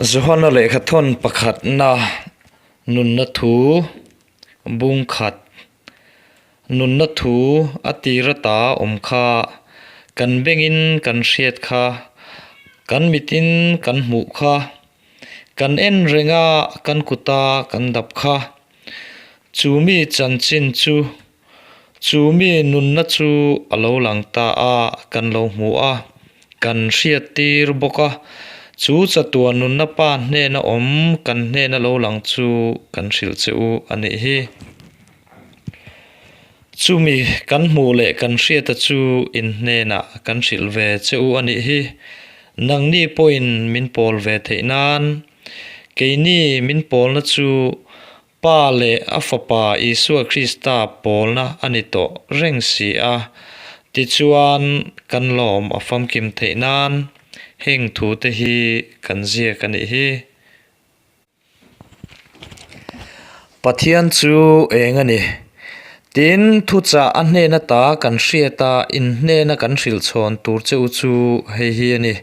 Johana lehkhathawn pakhatna nunna thu bung khat nunna thu a tir ata awm kha kan bengin kan hriat kha kan mitin kan hmuh kha kan en reng a kan kuta kan dap kha chu mi chanchin chu Chu mi nunna chu a lo lang ta a, kan lo hmu a, kan hriat tir bawk a. Chu chatuan nunna pa hnena awm kan hnena lo lang chu kan hrilh che u a nih hi. Chumi kan hmuh leh kan hriata chu in hnenah kan hrilh ve che u a nih hi. Nangni pawhin min pawl ve theih nan, keini min pawlna chu Pa leh a Fapa Isua Krista pawlna a ni tawh reng si a, tichuan kan lawm a famkim theih nan heng thute hi kan ziak a nih hi. Pathian chu eng a ni? Tin, thuchah a hnena ta kan hriat a, in hnena kan hrilh chhawn tur che u chu hei hi a ni.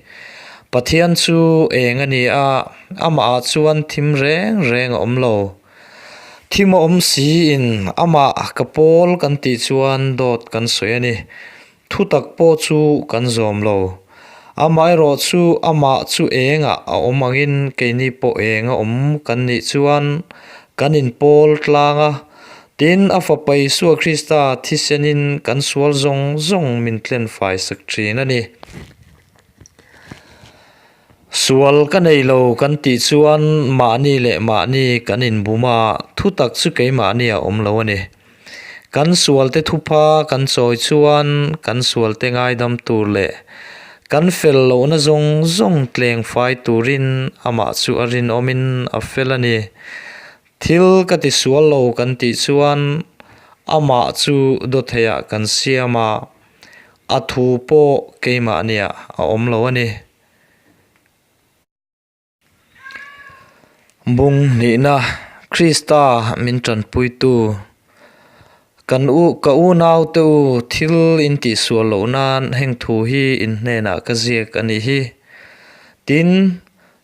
Pathian chu eng a ni a, Amahah chuan thim reng reng a awm lo. Thim a awm siin amah ka pawl kan tih chuan dawt kan sawi a ni. Thutak pawh chu kan zawm lo. Amaherawh chu amah chu engah a awm angin keini pawh eng a awm kan nih chuan kan inpawl tlang a. Tin, a Fapa Isua Krista thisenin kan sual zawng zawng min tlenfai sak thin a ni. Sual ka nei lo kan tih chuan mahni leh mahni kan inbum a, thutak chu keimahni a awm lo a ni. Kan sualte thupha kan chawi chuan kan sualte ngaidam tur leh kan fel lohna zawng zawng tleng fai turin amah chu a rinawmin a fel a ni. Thil ka ti sual lo kan tih chuan amah chu dawtheiah kan siam a, a thu pawh keimahniah a awm lo a ni. Bung hnihna Krista min tanpuitu kan u ka unaute u thil in tihsual loh nan heng thu hi in hnenah ka ziak a nih hi. Tin,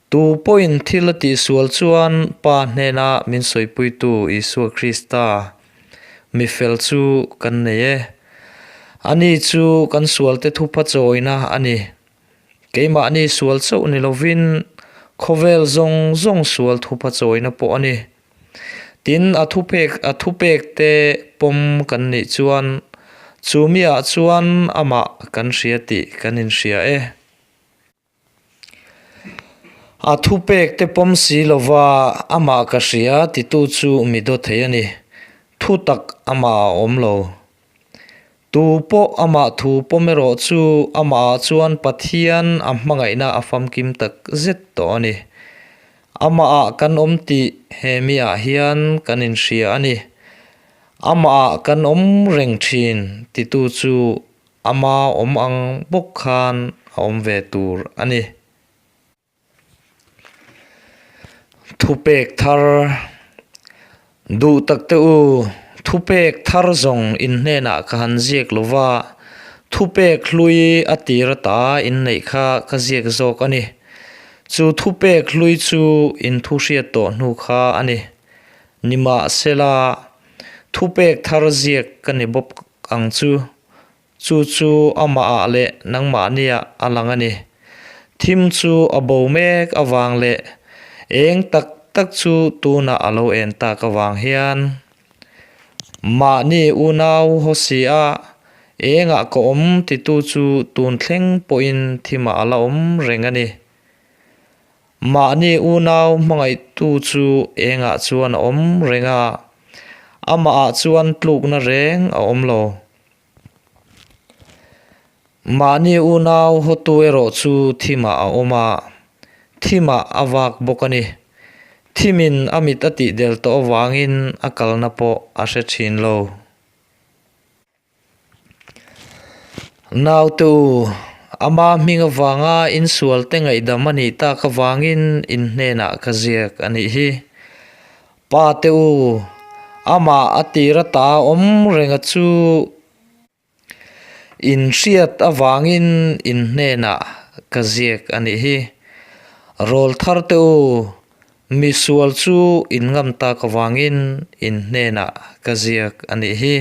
tu pawhin thil a tihsual chuan Pa hnena min sawipuitu Isua Krista mi fel chu kan nei e. Ani chu kan sualte thupha chawina a ni. Keimahni sual chauh ni lovin khawvel zawng zawng sual thupha chawina pawh a ni. Tin, a thupek a thupek te pawm kan nih chuan chu miah chuan amah kan hria tih kan inhria e. A thupek te pawm si lova amah ka hria titu chu mi daw thei a ni. Thutak amah a awm lo. Tu pawh amah thu pawm erawh chu amahah chuan Pathian a hmangaihna a famkim tak zet tawh a ni. Amahah kan awm tih he miah hian kan inhria a ni. Amahah kan awm reng thin titu chu ama awm ang bawk khan a awm ve tur a ni. Thupek thar duh tak te u, thupek thar zawng in hnenah ka han ziak lo va, thupek hlui a tir ata inneih kha ka ziak zawk a ni. Chu thupek hlui chu in thu hriat tawh hnu kha a ni. Nimahsela, thupek thar ziak ka ni bawk ang chu. Chu chu amahah leh nangmahniah a lang a ni. Thim chu a bo mek avang leh eng tak tak chu tunah a lo en tak avang hian mahni unau haw si a, engah ka awm titu chu tun thleng pawhin thimah a la awm reng a ni. Mahni unau hmangaihtu chu engah chuan a awm reng a, amahah chuan tlukna reng a awm lo. Mahni unau hawtu erawh chu thimah a awm a, thimah a vak bawk a ni. Thimin a mit a tihdel tawh avangin a kalna pawh a hre thin lo. Naute u, ama hming avanga insualte ngaihdam a nih tak avangin in hnenah ka ziak a nih hi. Pa te u, amah a tir ata awm renga chu in hriat avangin in hnenah ka ziak a nih hi. Rawlthar te u, mi sual chu in ngam tak avangin in hnenah ka ziak a nih hi.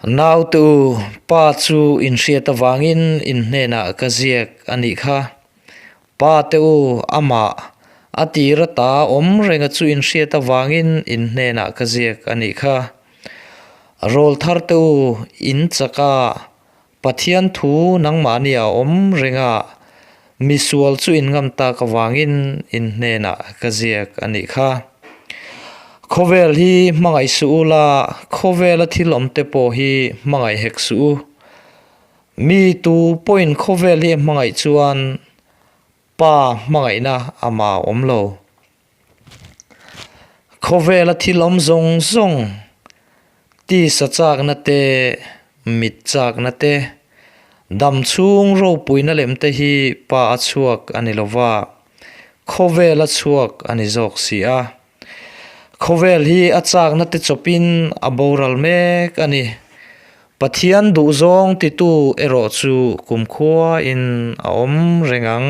Naute u, Pa chu in hriat avangin in hnenah ka ziak a nih kha. Pa te u, amah a tir ata awm renga chu in hriat avangin in hnenah ka ziak a nih kha. Rawlthar te u, in chak a, Pathian thu nangmahni a awm reng a, misual chu in ngam tak avangin in hnenah ka ziak a nih kha. Khawvel hi hmangaih suh u la, khawvela thil awm te pawh hi hmangaih hek suh u. Mi tu pawhin khawvel hi a hmangaih chuan Pa hmangaihna amah a awm lo. Khawvela thil awm zawng zawng, tisa chakna te, mit chakna te, dam chhung ropuina lem te hi Pa a chhuak a ni lo va, khawvela chhuak a ni zawk si a. Khawvel hi a chakna te chawpin a boral mek a ni. Pathian duhzawng titu erawh chu kumkhuain a awm reng ang.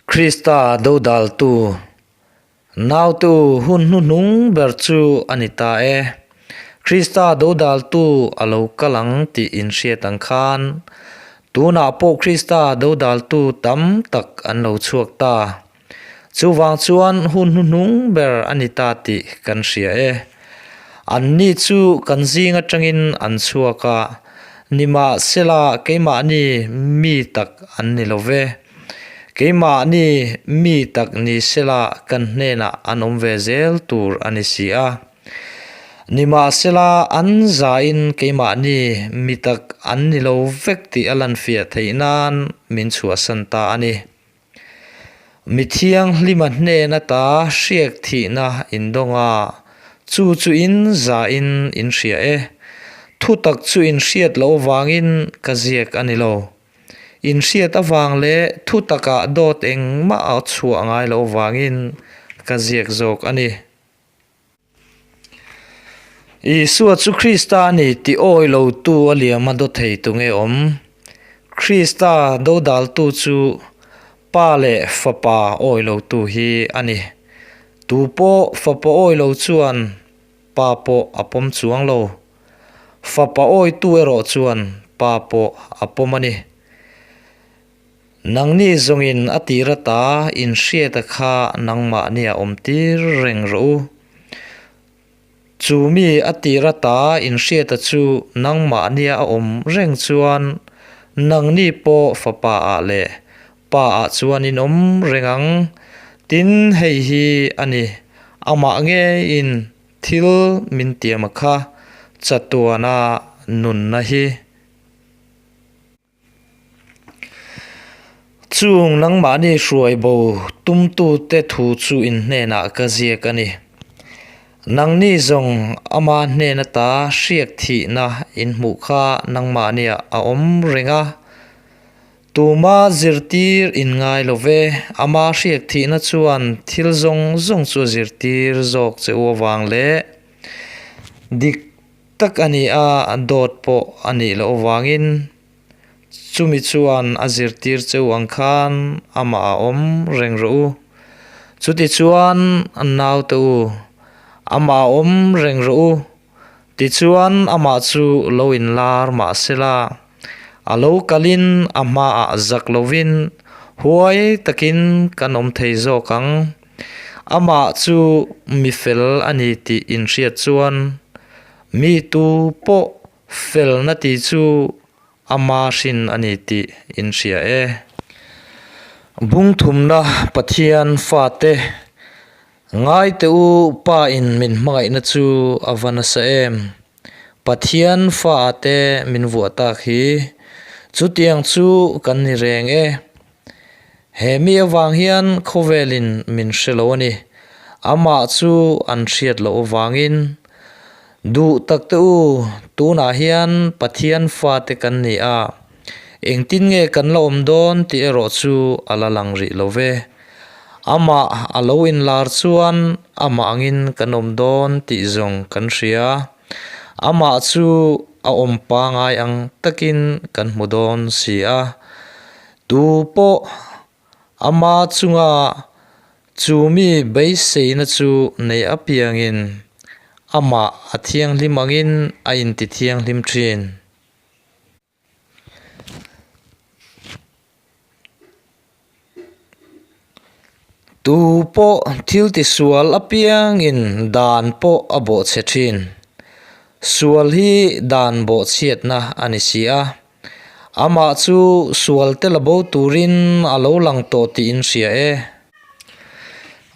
Krista dodaltu nautu hun hnuhnung ber chu a ni ta e. Krista dodaltu a lo kal ang tih inhriat ang khan tunah pawh Krista dodaltu tam tak an lo chhuak ta. Chuvang chuan hun hnuhnung ber a ni ta tih kan hria e. Anni chu kan zing atangin an chhuak a, nimahsela keimahni mi tak an ni lo ve. Keimahni mi tak ni sela kan hnenah an awm ve zel tur a ni si a. Nimahsela an zain keimahni mi tak an ni lo vek tih a lanfiah theih nan min chhuahsan ta a ni. Mi thianghlima hnen ata hriak thihna in dawng a, chu chu in zahin in hria e. Thutak chu in hriat loh avangin ka ziak a ni lo. In hriat avang leh thutakah dawt engmah a chhuah ngai loh avangin ka ziak zawk a ni. Isua chu Krista a ni tih awi lotu a liam a dawthei tu nge awm? Krista dodaltu chu Pa leh Fapa awi lotu hi a ni. Tu pawh Fapa awi lo chuan Pa pawh a pawm chuang lo. Fapa awitu erawh chuan Pa pawh a pawm a ni. Nangni zawngin a tir ata inhriata kha nangmahnia awm tir reng rawh u. Chu mi a tir ata inhriata chu nangmahnia a awm reng chuan nangni pawh fapa ah leh pa ah chuan in awm reng ang. Tin, hei hi a ni, amah ngeiin thil min tiam a kha chatuana nunna hi. Chung nangmahni hruai bo tumtute thu chu in hnenah ka ziak a ni. Nangni zawng ama hnen ata hriak thihna in hmuh kha nangmahniah a awm reng a. Tuma zirtir in ngai lo ve, ama hriak thihna chuan thil zawng zawng chu a zirtir zawk che u avang leh dik tak a ni a, dawt pawh a nih loh avangin chumi chuan a zirtir cheu ang khan amah a awm reng rawh u. Chutichuan naute u, amah a awm reng rawh u. Tichuan amah chu lo inlar mah sela, a lo kalin a hmaah zak lovin huai takin kan awm thei zawk ang. Amah chu mi fel a ni tih inhriat chuan mi tu pawh felna tih chu ama hrin a ni tih inhria e. Bungthumna Pathian fate ngaite u Pa in min hmangaihna chu a va nasa em. Pathian fa te min vuah tak hi chutiang chu kan ni reng e. He mi avang hian khawvelin min hre lo a ni. Amah chu an hriat loh avangin, Duh tak te u, tunah hian Pathian fate kan ni a, engtin nge kan la awm dawn tih erawh chu a la lang rih lo ve. Amah a lo inlar chuan amah angin kan awm dawn tih zawng kan hria. Amah chu. a awm pangai ang takin kan hmu dawn si a. Tu pawh ama chunga chu mi beiseina chu nei apiangin amah a thianghlim angin a intithianghlim thin. Tu pawh thil tisual apiangin dan pawh a bawhchhe thin. Sual hi dan bawhchhiatna a ni si a. Amah chu sual te la bo turin a lo lang tawh tih in hria e.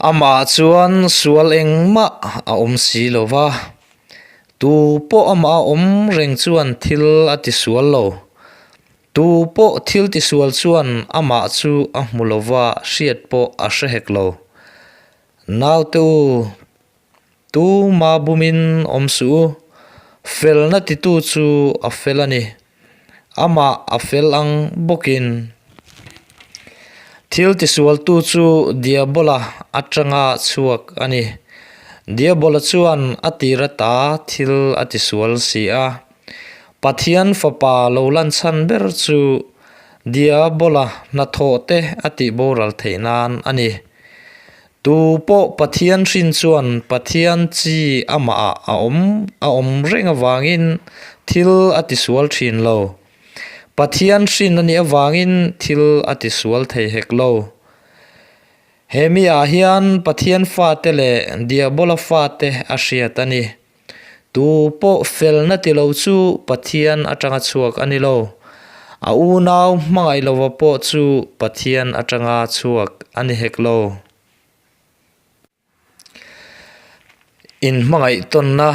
Amah chuan sual engmah a awm si lo va. Tu pawh amah a awm reng chuan thil a tisual lo. Tu pawh thil tisual chuan amah chu a hmu lo va, hriat pawh a hre hek lo. Naute u, tuma bumin awm suh u, felna titu chu a fel a ni. Amah a fel ang bawkin. Thil tisualtu chu Diabola atanga chhuak a ni. Diabola chuan a tir ata thil a tisual si a. Pathian Fapa lo lan chhan ber chu Diabola hnathawh te a tih boral theih nan a ni. Tu pawh Pathian hrin chuan Pathian chi amah ah a awm a awm reng avangin thil a tisual thin lo. Pathian hrin a nih avangin thil a tisual thei hek lo. He mi ah hian Pathian fate leh Diabola fate a hriat a ni. Tu pawh felna ti lo chu Pathian atanga chhuak a ni lo. A unau hmangaih lova pawh chu Pathian atanga chhuak a ni hek lo. Inhmangaih tawnna,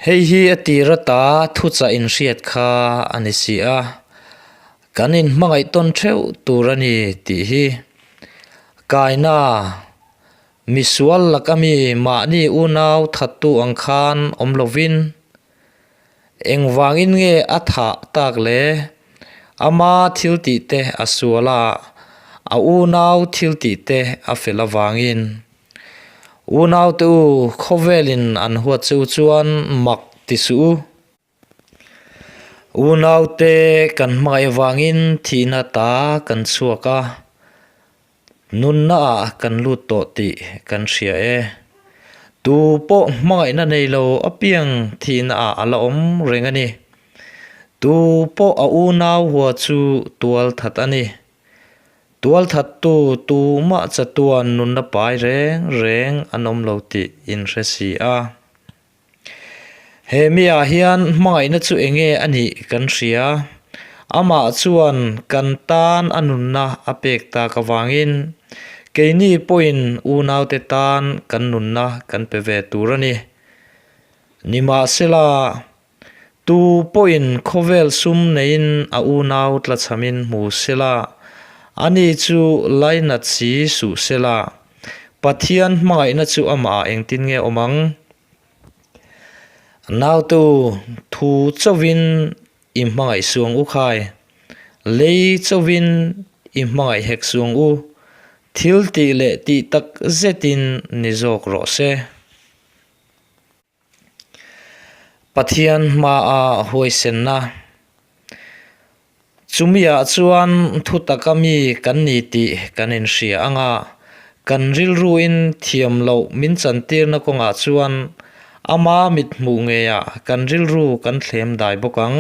Hei hi a tir ata thuchah inhriat kha a ni si a, kan inhmangaih tawn theuh tur a ni tih hi. Kaina. Misual laka mi mahni unau thattu ang khan awm lovin, engvangin nge a thah tak le? Ama thil tih te a sual a, a unau thil tih te a fel avangin. Unaute u, khawvelin an huat che u chuan mak ti suh u. Unaute kan hmangaih avangin thihna ta kan chhuak a, nunna ah kan lut tawh tih kan hria e. Tu pawh hmangaihna nei lo apiang thihna ah a la awm reng a ni. Tu pawh a unau hua chu tual that a ni. Tual thattu tumah chatuan nunna pai reng reng an awm lo tih in hre si a. He miah hian hmangaihna chu eng nge a nih kan hria. Amah chuan kan tan a nunna a pek tak avangin keini pawhin unaute tan kan nunna kan pe ve tur a ni. Nimahsela, tu pawhin khawvel sum neiin a unau tlachhamin hmu sela, ani chu lainat si suh sela, Pathian hmangaihna chu amah ah engtin nge awm ang? Naute u, thu chauhin i hmangaih suang u khai. Lei chauhin i hmangaih hek suang u. Thil tih leh tih tak zetin ni zawk rawh se. Pathian hmaa huaisenna. Chumiah chuan thutaka mi kan ni tih kan inhria ang a, kan rilruin thiam loh min chantirna kawngah chuan ama mithmuh ngeiah kan rilru kan thlem dai bawk ang.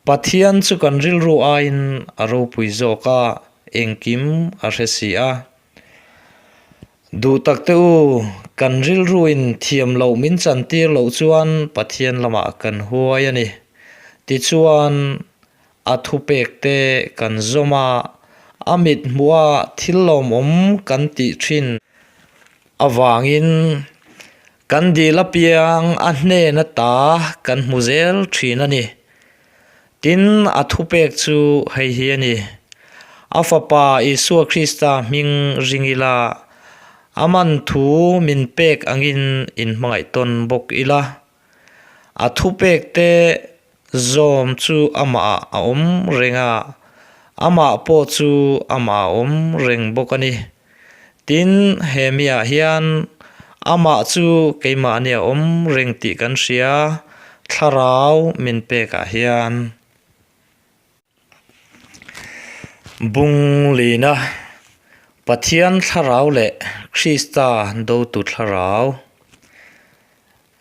Pathian chu kan rilru aiin a ropui zawk a, engkim a hre si a. Duh tak te u, kan rilruin thiam loh min chantir loh chuan Pathian lamah kan huai a ni. Tichuan, a thupek te kan zawm a, a mit hmuha thil lawmawm kan tih thin avangin kan dil apiang a hnen ata kan hmu zel thin a ni. Tin, a thupek chu hei hi a ni, A Fapa Isua Krista hming ring ila, a man thu min pek angin inhmangaih tawn bawk ila. A thupek te zawm chu amah ah a awm reng a, amah pawh chu amah a awm reng bawk a ni. Tin, he miah hian amah chu keimahni a awm reng tih kan hria. Thlarau min pekah hian. Bung lina Pathian Thlarau leh Krista dotu Thlarau.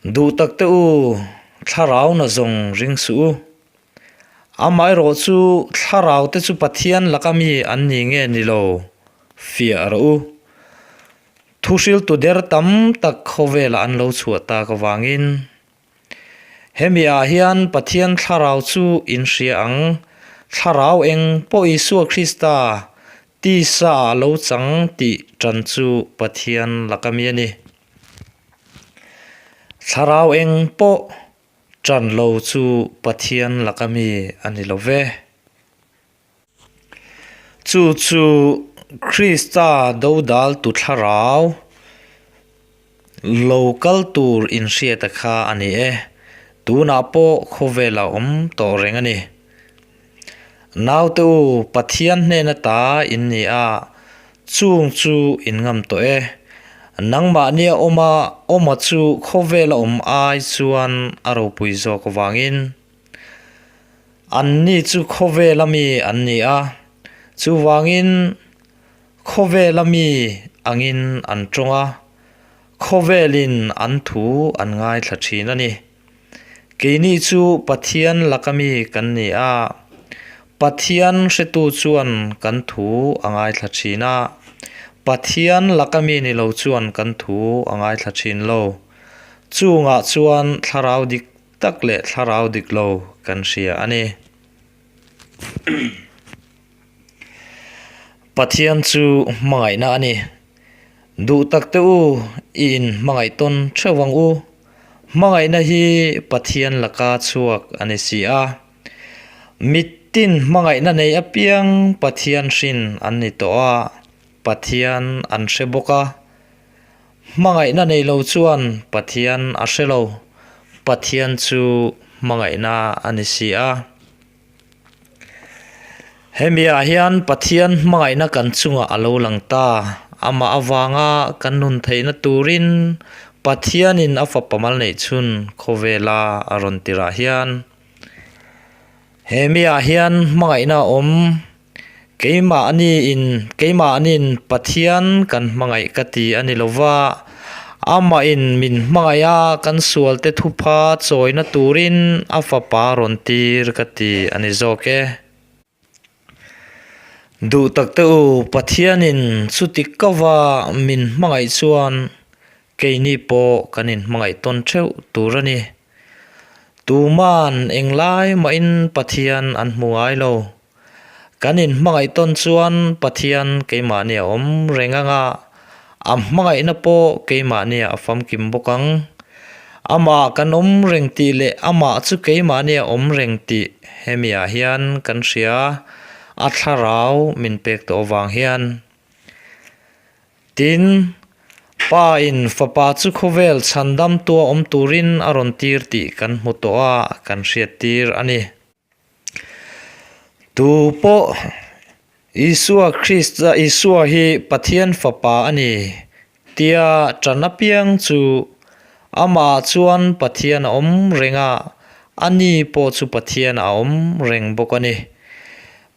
Duh tak te u, Thlarau na zawng ring suh u. Amaherawh chu Thlarau te chu Pathian laka mi an ni nge ni lo fiah rawh u. Thuhriltu der tam tak khawvelah an lo chhuah tak avangin Hemi ah hian Pathian Thlarau chu in hria ang, Thlarau eng pawh Isua Krista tisa ah lo chang tih tan chu Pathian laka mi a ni. Thlarau eng pawh tan lo chu Pathian laka mi a ni lo ve. Chu chu Krista dodaltu thlarau lo kal tur inhriata kha a ni e. Tunah pawh khawvel a awm tawh reng a ni. Naute u, Pathian hnen ata in ni a, chung chu in ngam tawh e. Nangmahnia awma awma chu khawvela awm ai chuan a ropui zawk avangin. Anni chu khawvela mi an ni a, chuvangin khawvela mi angin an tawng a, khawvelin an thu an ngaithla thin a ni. Keini chu Pathian laka mi kan ni a, Pathian hretu chuan kan thu a ngaithla thin a, Pathian laka mi ni lo chuan kan thu a ngaithla thin lo. Chungah chuan thlarau dik tak leh thlarau dik lo kan hria a ni. Pathian chu hmangaihna a ni. Duh tak te u, i in hmangaih tawn theuh ang u. Hmangaihna hi Pathian laka chhuak a ni si a. Mitin hmangaihna nei apiang Pathian hrin an ni tawh a, Pathian an hre bawk a. Hmangaihna nei lo chuan Pathian a hre lo, Pathian chu hmangaihna a ni si a. Hemi ah hian Pathian hmangaihna kan chungah a lo lang ta, amah avanga kan nun theihna turin Pathianin a fapa mal neih chhun khawvela a rawn tirah hian he mi ah hian hmangaihna a awm. Keimahniin keimahniin Pathian kan hmangaih ka ti a ni lo va, amahin min hmangaih a, kan sualte thupha chawina turin a fapa rawn tir ka ti a ni zawk e. Duh tak te u, Pathianin chuti kova min hmangaih chuan keini pawh kan inhmangaih tawn theuh tur a ni. Tuman englai mahin Pathian an hmu ngai lo. Kan inhmangaih tawn chuan Pathian keimahni a awm reng ang a, a hmangaihna pawh keimahni a famkim bawk ang. Amah kan awm reng tih leh amah chu keimahni a awm reng tih hemi ah hian kan hria, a thlarau min pek tawh avang hian. Tin, Pa in Fapa chu khawvel chhandamtua awm turin a rawn tir tih kan hmu tawh a, kan hriattir a ni. Tu pawh Isua Krista Isua hi Pathian Fapa a ni tia ṭan apiang chu amah chuan Pathian a awm reng a, ani pawh chu Pathian a awm reng bawk a ni.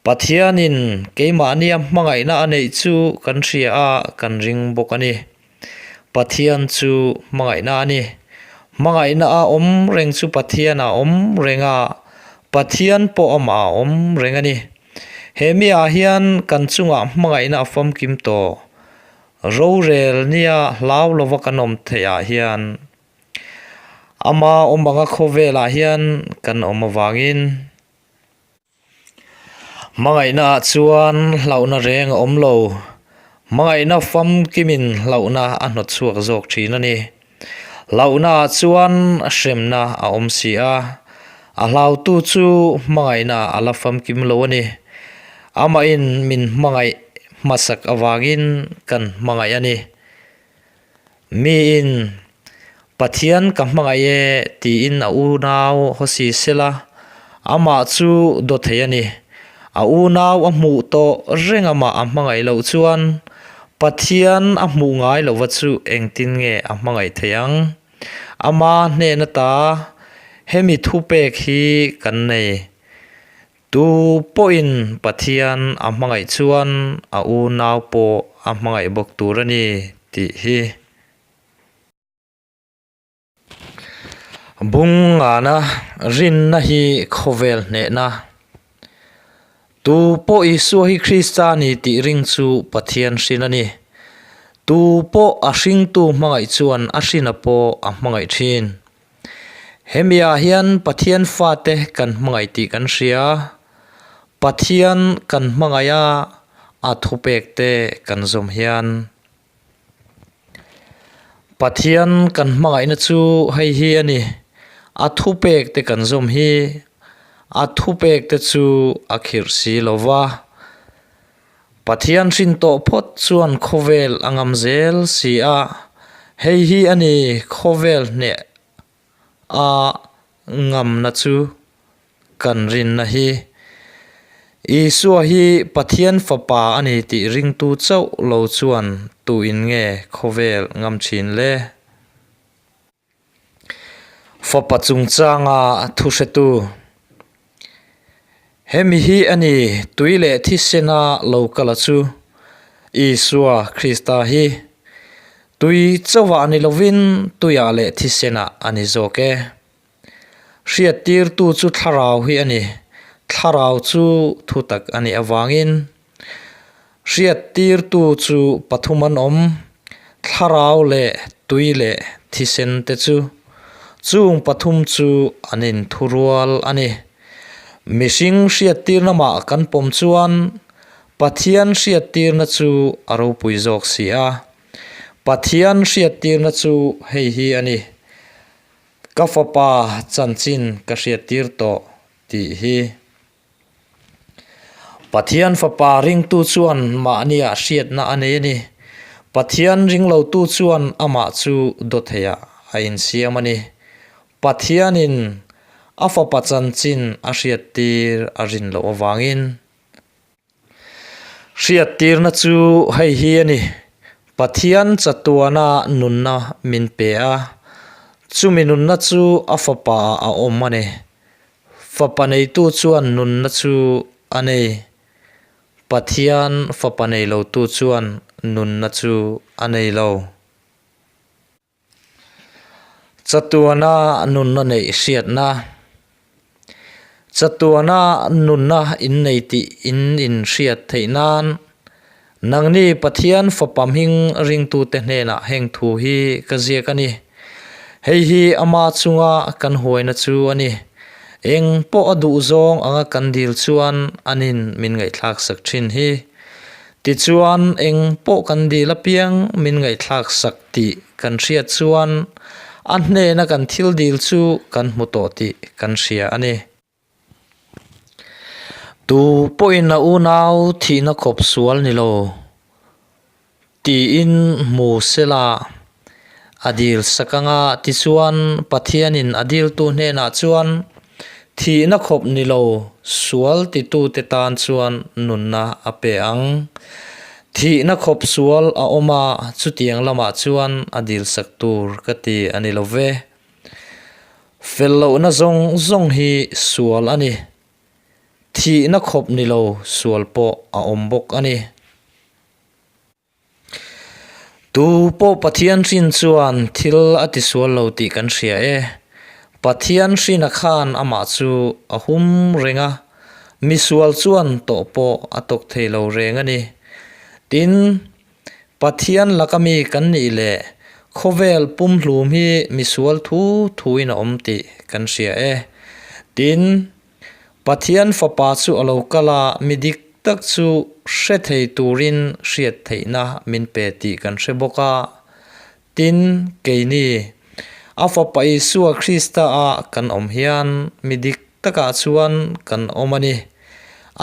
Pathianin keimahnia hmangaihna a neih chu kan hria a, kan ring bawk a ni. Pathian chu hmangaihna a ni. Hmangaihna a awm reng chu Pathian a awm reng a, Pathian pawh amah a awm reng a ni. He miah hian kan chungah hmangaihna a famkim tawh. Rorel nia hlau lova kan awm theih ah hian ama awm anga khawvelah hian kan awm avangin, Hmangaihna ah chuan hlauhna reng a awm lo. Hmangaihna famkimin hlauhna a hnawt chhuak zawk thin a ni. Hlauhna ah chuan hremna a awm si a, a hlautu chu hmangaihna a la famkim lo a ni. Amahin min hmangaih hmasak avangin kan hmangaih a ni. Miin, Pathian ka hmangaih e tiin a unau hawsi sela, amah chu daw thei a ni. A unau a hmuh tawh reng amah a hmangaih loh chuan Pathian a hmuh ngai lohva chu engtin nge a hmangaih thei ang? Ama hnen ata. Hemi thupek hi kan nei. Tu pawhin Pathian a hmangaih chuan a unau pawh a hmangaih bawk tur a ni tih hi. Bung ngana rinna hi khawvel hnehna. Tu pawh Isua hi Krista a ni tih ring chu Pathian hrin a ni. Tu pawh a hringtu hmangaih chuan a hrina pawh a hmangaih thin. Hemiah hian Pathian fate kan hmangaih tih kan hria. Pathian kan hmangaih a, a thupekte kan zawm hian. Pathian kan hmangaihna chu hei hi a ni, a thupek te kan zawm hi, a thupek te chu a khirh si lo va. Pathian hrin tawh phawt chuan khawvel a ngam zel si a, hei hi a ni khawvel hneh a ngamna chu. Kan rinna hi Isua hi Pathian Fapa a ni tih ringtu chauh lo chuan tuin nge khawvel ngam thin le? Fapa chungchanga thu hretu Hemi hi a ni tui leh thisena lo kala chu Isua Krista hi. Tui chauhah ni lovin tuiah leh thisenah a ni zawk e. Hriattirtu chu thlarau hi a ni. Thlarau chu thutak a nih avangin hriattirtu chu pathum an awm, thlarau leh tui leh thisen te chu. Chung pathum chu an inthurual a ni. Mihring hriattirna mah kan pawm chuan Pathian hriattirna chu a ropui zawk si a. Pathian hriattirna chu hei hi a ni. Ka fapa chanchin ka hriattir tawh tih hi. Pathian fapa ringtu chuan mahniah hriatna a nei a ni. Pathian ringlotu chuan amah chu dawtheiah a insiam a ni. Pathianin a fapa chanchin a hriattir a rin loh avangin. Hriattirna chu hei hi a ni, Pathian chatuana nunna min pe a, chumi nunna chu a fapa ah a awm a ni. Fapa neitu chuan nunna chu a nei, Pathian fapa nei lotu chuan nunna chu a nei lo. Chatuana nunna neih hriatna Chatuana nunna innei tih in inhriat theih nan nangni Pathian Fapa hming ringtute hnenah heng thu hi ka ziak a ni. Hei hi ama chunga kan huaina chu a ni. Eng pawh a duh zawng anga kan dil chuan anin min ngaihthlak sak thin hi. Tichuan, eng pawh kan dil apiang min ngaihthlak sak tih kan hriat chuan a hnena kan thil dil chu kan hmu tawh tih kan hria a ni. Tu pawhin a unau thihna khawp sual ni lo tiin hmu sela a dil sak anga tichuan Pathianin a diltu hnenah chuan Thihna khawp ni lo, sual titute tan chuan nunna a pe ang. Thihna khawp sual a awm a, chutiang lamah chuan a dilsak tur ka ti a ni lo ve. Fel lohna zawng zawng hi sual a ni. Thihna khawp ni lo sual pawh a awm bawk a ni. Tu pawh Pathian hrin chuan thil a tisual lo tih kan hria e. Pathian hrina khan amah chu a hum reng a, misual chuan tawh pawh a tawk thei lo reng a ni. Tin, Pathian laka mi kan nih leh khawvel pumhlum hi misual thu thuin a awm tih kan hria e. Tin, Pathian Fapa chu a lo kal a, mi dik tak chu hre thei turin hriat theihna min pe tih kan hre bawk a. Tin, keini, a Fapa Isua Krista a kan awm hian mi dik takah chuan kan awm a ni.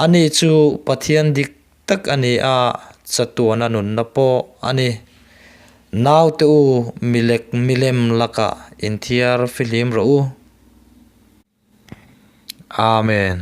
Ani chu Pathian dik tak a ni a, chatuana nunna pawh a ni. Naute u, milek milem lakah inthiar fihlim rawh u. Amen.